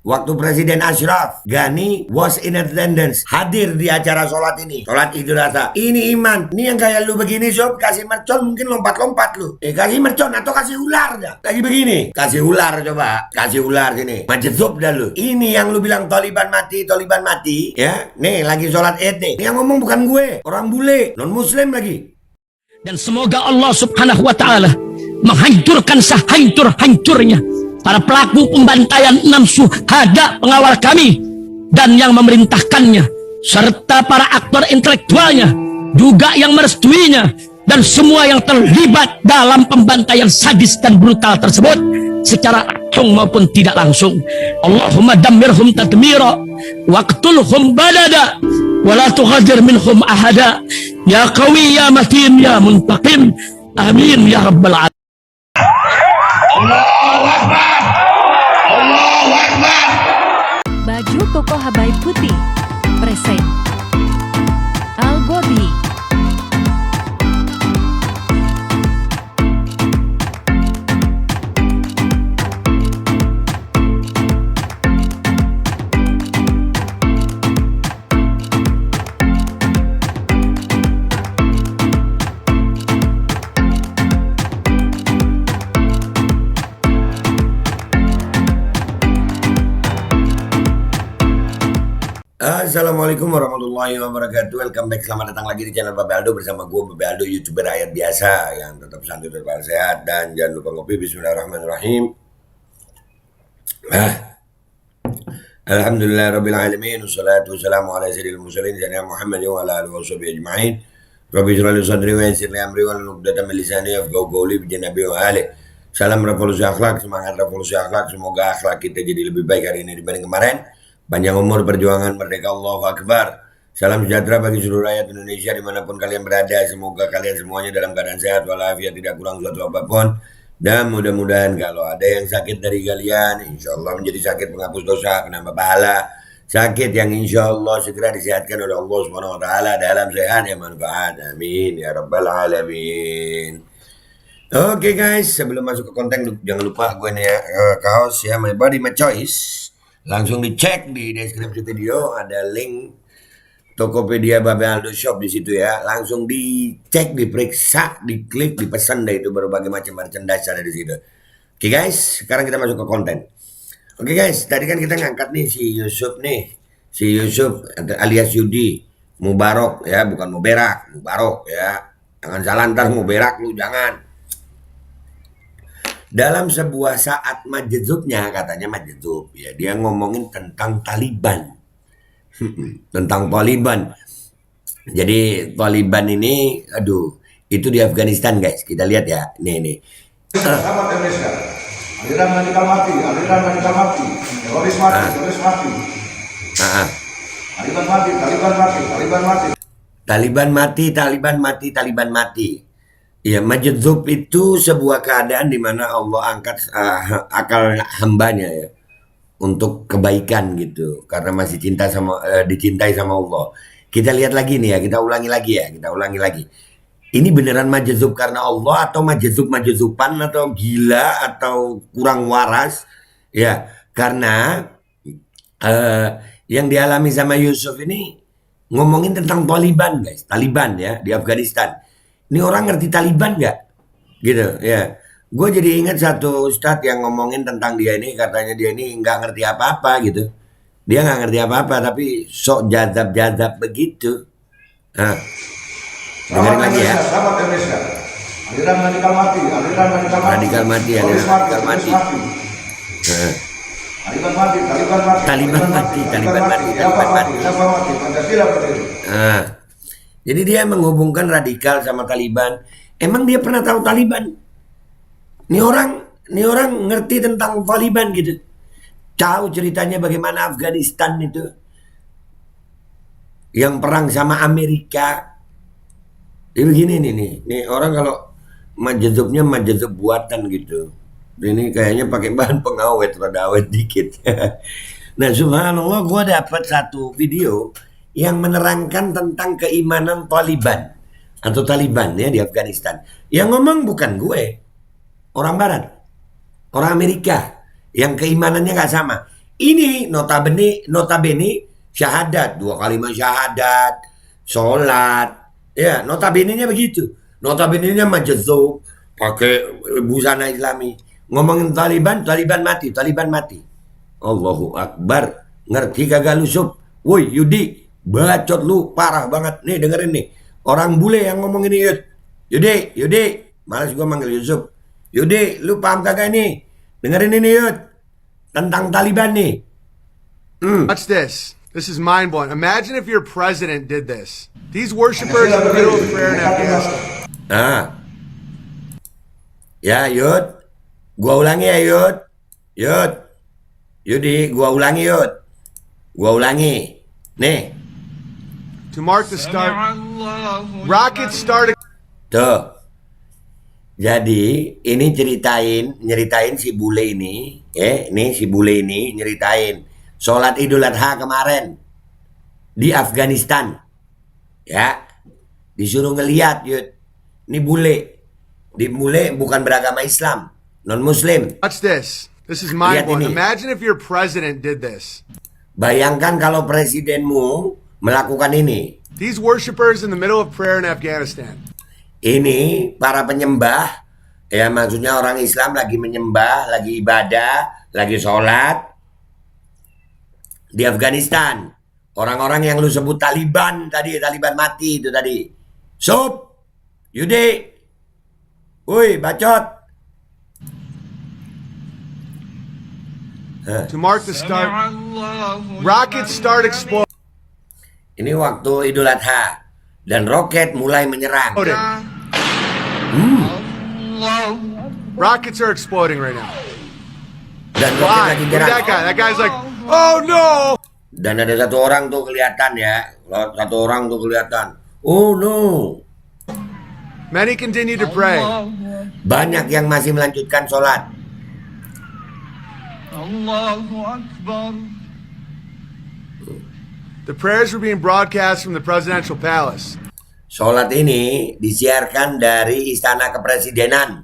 waktu Presiden Ashraf Ghani was in attendance, hadir di acara sholat ini, sholat Idul Adha. Ini iman. Ini yang kayak lu begini sob, kasih mercon mungkin lompat-lompat lu. Kasih mercon atau kasih ular dah. Lagi begini, kasih ular coba, kasih ular sini. Majezob dah lu. Ini yang lu bilang Taliban mati, ya. Nih lagi sholat Id nih. Ini yang ngomong bukan gue, orang bule, non Muslim lagi. Dan semoga Allah Subhanahu wa Ta'ala menghancurkan sehancur-hancurnya para pelaku pembantaian 6 syuhada pengawal kami dan yang memerintahkannya, serta para aktor intelektualnya juga yang merestuinya, dan semua yang terlibat dalam pembantaian sadis dan brutal tersebut secara langsung maupun tidak langsung. Allahumma dammirhum tadmira waqtulhum balada wala tughadir minhum ahada ya qawi ya matin ya muntaqim amin ya rabbal alamin. Allahu Akbar. Allahu Akbar. Baju koko Habaib Putih present Al Gobi. Assalamualaikum warahmatullahi wabarakatuh. Welcome back, selamat datang lagi di channel Babe Aldo bersama gue Babe Aldo, YouTuber rakyat biasa yang tetap santai, tetap sehat, dan jangan lupa ngopi. Bismillahirrahmanirrahim. Alhamdulillah rabbil alamin, wassalatu wassalamu ala sayyidil mursalin sayyidina Muhammad wa ala alihi washabihi ajma'in. Rabbi shrah li sadri wa yassir li amri wahlul 'uqdatam min lisani yafqahu qawli bi janabi wa ali. Salam revolusi akhlak, semangat revolusi akhlak. Semoga akhlak kita jadi lebih baik hari ini dibanding kemarin. Panjang umur, perjuangan, merdeka, Allahu Akbar. Salam sejahtera bagi seluruh rakyat Indonesia dimanapun kalian berada. Semoga kalian semuanya dalam keadaan sehat walafiat, tidak kurang suatu apapun. Dan mudah-mudahan kalau ada yang sakit dari kalian, insya Allah menjadi sakit penghapus dosa, penambah pahala. Sakit yang insya Allah segera disehatkan oleh Allah Subhanahu Wa Taala dalam sehat yang manfaat. Amin ya rabbal alamin. Oke guys, sebelum masuk ke konten jangan lupa gue nih ya, kaos ya, my body my choice. Langsung dicek di deskripsi video, ada link Tokopedia Babe Aldo Shop di situ ya. Langsung dicek, diperiksa, diklik, dipesan deh, itu berbagai macam merchandise ada di situ. Oke guys, sekarang kita masuk ke konten. Oke guys, tadi kan kita ngangkat nih si Yusuf alias Yudi Mubarok ya, bukan Muberak, Mubarok ya. Jangan salah ntar Muberak lu, jangan. Dalam sebuah saat majedzubnya, katanya majedzub ya, dia ngomongin tentang Taliban. Tentang Taliban. Jadi Taliban ini, aduh, itu di Afghanistan guys. Kita lihat ya, nih. Selamat Indonesia. Aliran radikal mati, aliran radikal mati. Teroris mati, teroris mati. Taliban mati, Taliban mati, Taliban mati. Taliban mati, Taliban mati, Taliban mati. Ya, majedzub itu sebuah keadaan di mana Allah angkat akal hambanya ya untuk kebaikan gitu, karena masih dicintai sama Allah. Kita lihat lagi nih ya, kita ulangi lagi. Ini beneran majedzub karena Allah atau majedzub-majedzuban atau gila atau kurang waras ya? Karena yang dialami sama Yusuf ini ngomongin tentang Taliban guys, Taliban ya di Afghanistan. Ini orang ngerti Taliban nggak? Gitu ya. Gue jadi ingat satu ustadz yang ngomongin tentang dia ini, katanya dia ini nggak ngerti apa-apa gitu. Dia nggak ngerti apa-apa tapi sok jadab-jadab begitu. Dengerin lagi ya. Selamat Indonesia. Aliran radikal mati, aliran radikal mati. Radikal mati, Teroris radikal mati. Taliban mati. Pancasila berdiri. Jadi dia menghubungkan radikal sama Taliban. Emang dia pernah tahu Taliban? Ini orang ngerti tentang Taliban gitu. Tahu ceritanya bagaimana Afghanistan itu yang perang sama Amerika. Ini begini nih orang kalau majedzubnya majedzub buatan gitu. Ini kayaknya pakai bahan pengawet, rada awet dikit. Nah, subhanallah, gue dapat satu video yang menerangkan tentang keimanan Taliban atau Taliban ya di Afghanistan. Yang ngomong bukan gue, orang Barat, orang Amerika, yang keimanannya nggak sama. Ini notabene syahadat, 2 kalimat syahadat, sholat, ya notabene-nya begitu. Notabene-nya majadzub, pakai busana Islami. Ngomongin Taliban mati, Taliban mati. Allahu Akbar, ngerti kagak lu Sob? Woi Yudi, bacot lu parah banget. Nih dengerin nih, orang bule yang ngomong ini Yud. Yudi, malas gua manggil Yusuf. Yudi, lu paham kagak nih? Dengerin ini Yud, tentang Taliban nih. Watch this. This is mind blowing. Imagine if your president did this. These worshipers in the middle of prayer in Afghanistan. Ya Yud, gua ulangi ya Yud. Yudi, gua ulangi Yud. Nih. To mark the start, rockets started. Tuh. Jadi ini nyeritain si bule ini, si bule ini nyeritain sholat Idul Adha kemarin di Afghanistan, ya disuruh ngeliat Yud, ini bule bukan beragama Islam, non Muslim. Watch this. This is mind blowing. Imagine if your president did this. Bayangkan kalau presidenmu melakukan ini. These worshipers in the middle of prayer in Afghanistan. Ini para penyembah, ya maksudnya orang Islam lagi menyembah, lagi ibadah, lagi sholat di Afghanistan. Orang-orang yang lu sebut Taliban tadi, Taliban mati itu tadi. Sob, Yudi, woi bacot. To mark the start, rockets start exploding. Ini waktu Idul Adha dan roket mulai menyerang. Rockets are exploding right now. Dan roket lagi Look at menyerang. that guy's like, oh no. Dan ada satu orang tuh kelihatan ya, oh no. Many continue to pray. Banyak yang masih melanjutkan sholat. Allahu Akbar. The prayers were being broadcast from the presidential palace. Sholat ini disiarkan dari istana kepresidenan.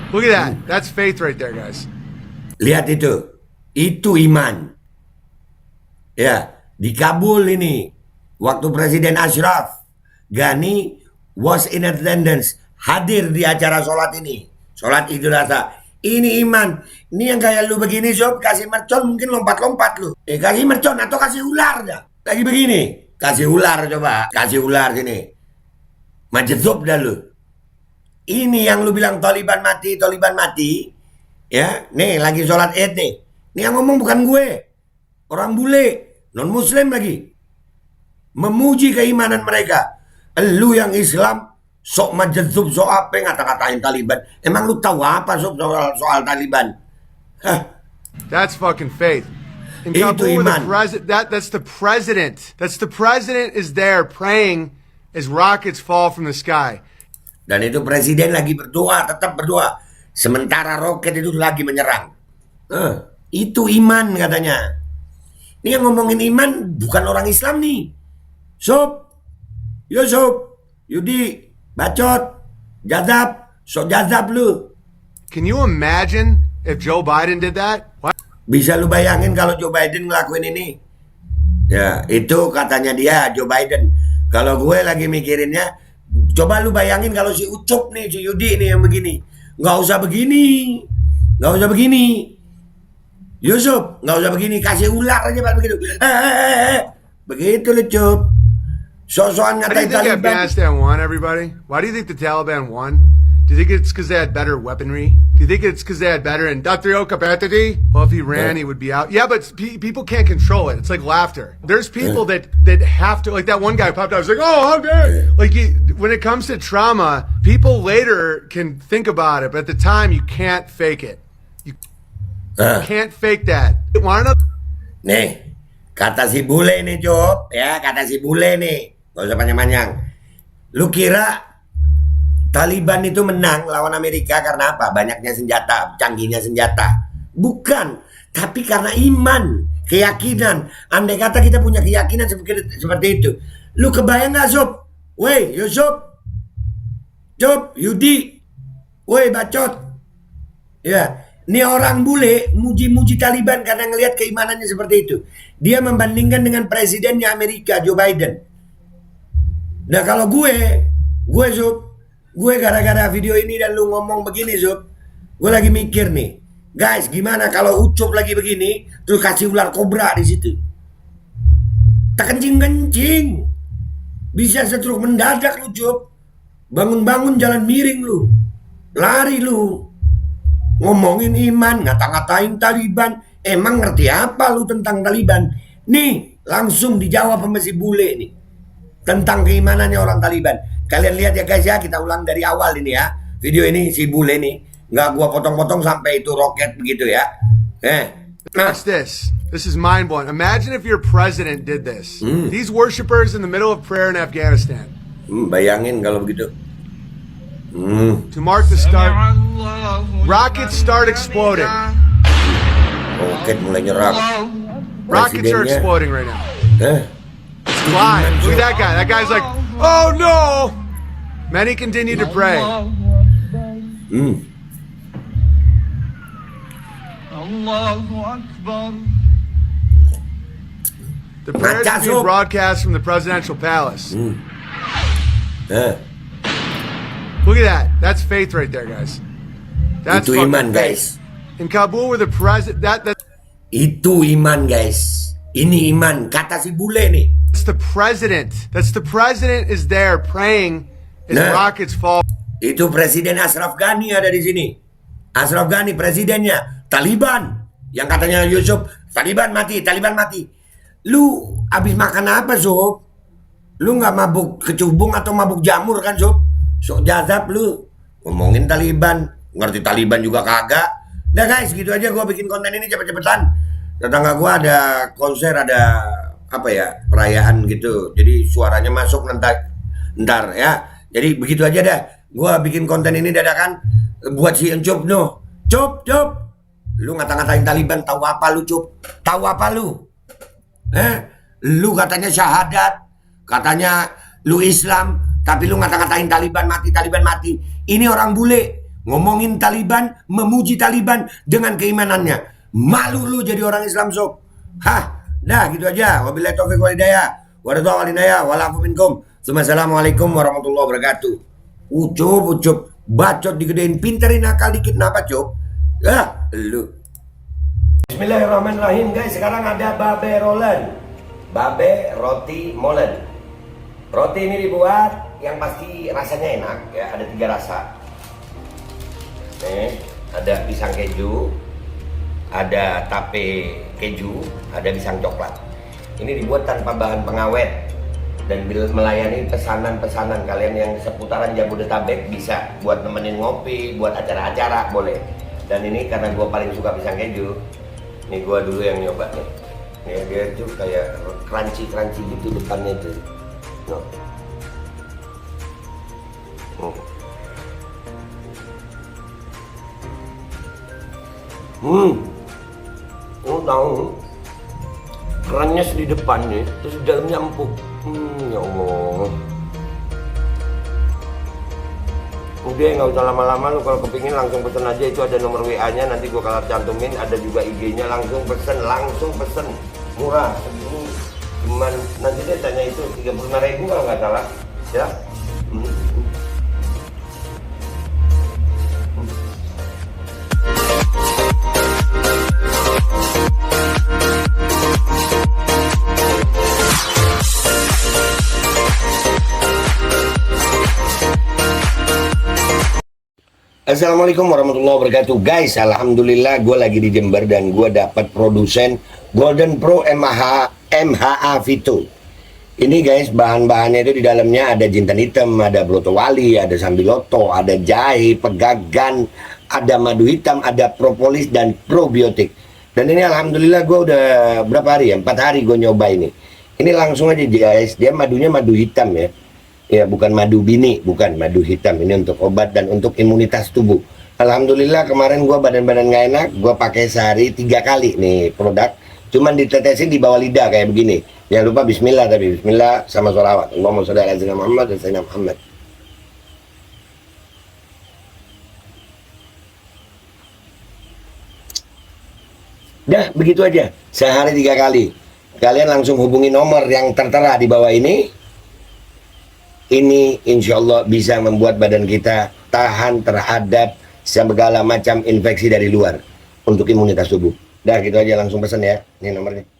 Look at that. That's faith right there, guys. Lihat itu iman. Ya, di Kabul ini, waktu Presiden Ashraf Ghani was in attendance, hadir di acara sholat ini, sholat Idul Adha. Ini iman. Ini yang kayak lu begini Sob, kasih mercon mungkin lompat-lompat lu. Kasih mercon atau kasih ular dah. Lagi begini, kasih ular coba, kasih ular sini. Majedzub dah lu. Ini yang lu bilang Taliban mati. Ya, nih lagi sholat Id nih. Ini yang ngomong bukan gue. Orang bule, non Muslim lagi. Memuji keimanan mereka. Lu yang Islam sok majedzub, sok apa ngata-ngatain Taliban. Emang lu tahu apa soal Taliban? Hah. That's fucking faith. In Itu Kabul, iman. that's the president. That's the president is there praying as rockets fall from the sky. Dan itu presiden lagi berdoa, tetap berdoa. Sementara roket itu lagi menyerang. Itu iman katanya. Ini yang ngomongin iman bukan orang Islam nih. Sob, Yudi, bacot, jazab, sok jazab lu. Can you imagine if Joe Biden did that? What? Bisa lu bayangin kalau Joe Biden ngelakuin ini? Ya, itu katanya dia, Joe Biden. Kalau gue lagi mikirinnya, coba lu bayangin kalau si Ucup nih, si Yudi nih yang begini. Nggak usah begini. Yusuf, nggak usah begini, kasih ular aja Pak begitu. Begitu lu Cup. So-soan Why do you ngatain think Taliban. Afghanistan won, everybody? Why do you think the Taliban won? Do you think it's because they had better weaponry? Do you think it's because they had better industrial capacity? Well, if he ran, he would be out. Yeah, but people can't control it. It's like laughter. There's people that have to, like that one guy popped out. I was like, oh, how dare! Like when it comes to trauma, people later can think about it, but at the time, you can't fake it. You can't fake that. Want to know? Nih, kata si bule nih Cup, ya kata si bule nih. Gak usah panjang-panjang. Lu kira Taliban itu menang lawan Amerika karena apa? Banyaknya senjata, canggihnya senjata. Bukan, tapi karena iman, keyakinan. Andai kata kita punya keyakinan seperti itu. Lu kebayang gak Sob? Woi Yusuf, Job, Yudi, woi bacot. Ya, ini orang bule muji-muji Taliban karena ngelihat keimanannya seperti itu. Dia membandingkan dengan presidennya Amerika, Joe Biden. Nah kalau gue Zub, gue gara-gara video ini dan lu ngomong begini Zub, gue lagi mikir nih, guys gimana kalau Ucup lagi begini, terus kasih ular kobra di situ, tak kencing-kencing, bisa stroke mendadak lu Cup, bangun-bangun jalan miring lu, lari lu. Ngomongin iman, ngata-ngatain Taliban. Emang ngerti apa lu tentang Taliban? Nih, langsung dijawab sama si bule nih. Tentang keimanannya orang Taliban. Kalian lihat ya guys ya, kita ulang dari awal ini ya. Video ini si bule nih. Nggak gua potong-potong sampai itu roket begitu ya. Watch this. This is mind-blowing. Imagine if your president did this. These worshipers in the middle of prayer in Afghanistan. Bayangin kalau begitu. To mark the start, rockets start exploding. Roket mulai nyerang. Rockets are Presidennya. exploding right now. Hah? Flying. Look at that guy. That guy's like, oh no! Many continue to pray. Allahu Akbar. The prayers are being broadcast from the presidential palace. Look at that. That's faith right there, guys. That's Itu fucking iman faith. guys. In Kabul, where the president, that's Itu iman guys. Ini iman. Kata si bule nih. the president. That's the president is there praying as Nah. rockets fall. Itu Presiden Ashraf Ghani ada di sini. Ashraf Ghani presidennya Taliban. Yang katanya Yusuf, Taliban mati, Taliban mati. Lu abis makan apa Sob? Lu nggak mabuk kecubung atau mabuk jamur kan Sob? Sok jazab lu. Ngomongin Taliban, ngerti Taliban juga kagak. Nah guys, gitu aja gua bikin konten ini cepet-cepetan. Tetangga gua ada konser, ada apa ya, perayaan gitu. Jadi suaranya masuk ntar ya. Jadi begitu aja dah. Gua bikin konten ini dadakan buat si Encup no. Cup. Lu ngata-ngatain Taliban, tahu apa lu Cup? Tahu apa lu? Lu katanya syahadat, katanya lu Islam, tapi lu ngata-ngatain Taliban mati. Ini orang bule ngomongin Taliban, memuji Taliban dengan keimanannya. Malu lu jadi orang Islam Sob. Hah, nah gitu aja. Wabillahi taufiq wal hidayah. Walafu minkum. Assalamualaikum warahmatullahi wabarakatuh. Ucup, bacot digedein, pinterin akal dikit, napa Cup? Lu. Bismillahirrahmanirrahim guys. Sekarang ada babe rolen, babe roti molen. Roti ini dibuat yang pasti rasanya enak ya. Ada 3 rasa. Ada pisang keju, ada tape keju, ada pisang coklat. Ini dibuat tanpa bahan pengawet dan melayani pesanan-pesanan kalian yang seputaran Jabodetabek, bisa buat nemenin ngopi, buat acara-acara boleh. Dan ini karena gue paling suka pisang keju, nih gue dulu yang nyoba nih. Ya, dia tuh kayak crunchy gitu depannya tuh. No. Lu tahu kerannyes di depannya, terus di dalamnya empuk. Ya Allah. Udah nggak usah lama-lama, lu kalau kepingin langsung pesen aja, itu ada nomor WA-nya, nanti gua kalau cantumin, ada juga IG-nya, langsung pesen, murah. Ini cuman nanti dia tanya itu 35.000 kalau nggak salah, ya. Assalamualaikum warahmatullahi wabarakatuh guys. Alhamdulillah gue lagi di Jember dan gue dapat produsen Golden Pro MHA Vito. Ini guys, bahan-bahannya itu di dalamnya ada jintan hitam, ada broto wali, ada sambiloto, ada jahe, pegagan, ada madu hitam, ada propolis dan probiotik. Dan ini alhamdulillah gue udah berapa hari ya, 4 hari gue nyoba ini. Ini langsung aja guys, dia madunya madu hitam ya. Ya bukan madu bini, bukan madu hitam. Ini untuk obat dan untuk imunitas tubuh. Alhamdulillah kemarin gua badan-badan gak enak, gua pakai sehari 3 kali nih produk. Cuman ditetesin di bawah lidah kayak begini. Jangan lupa bismillah, tapi bismillah sama sholawat. Allahumma sholli ala sayyidina Muhammad dan sayyidina Muhammad. Dah, begitu aja. Sehari 3 kali. Kalian langsung hubungi nomor yang tertera di bawah ini. Ini insya Allah bisa membuat badan kita tahan terhadap segala macam infeksi dari luar untuk imunitas tubuh. Dah, gitu aja, langsung pesan ya. Ini nomornya.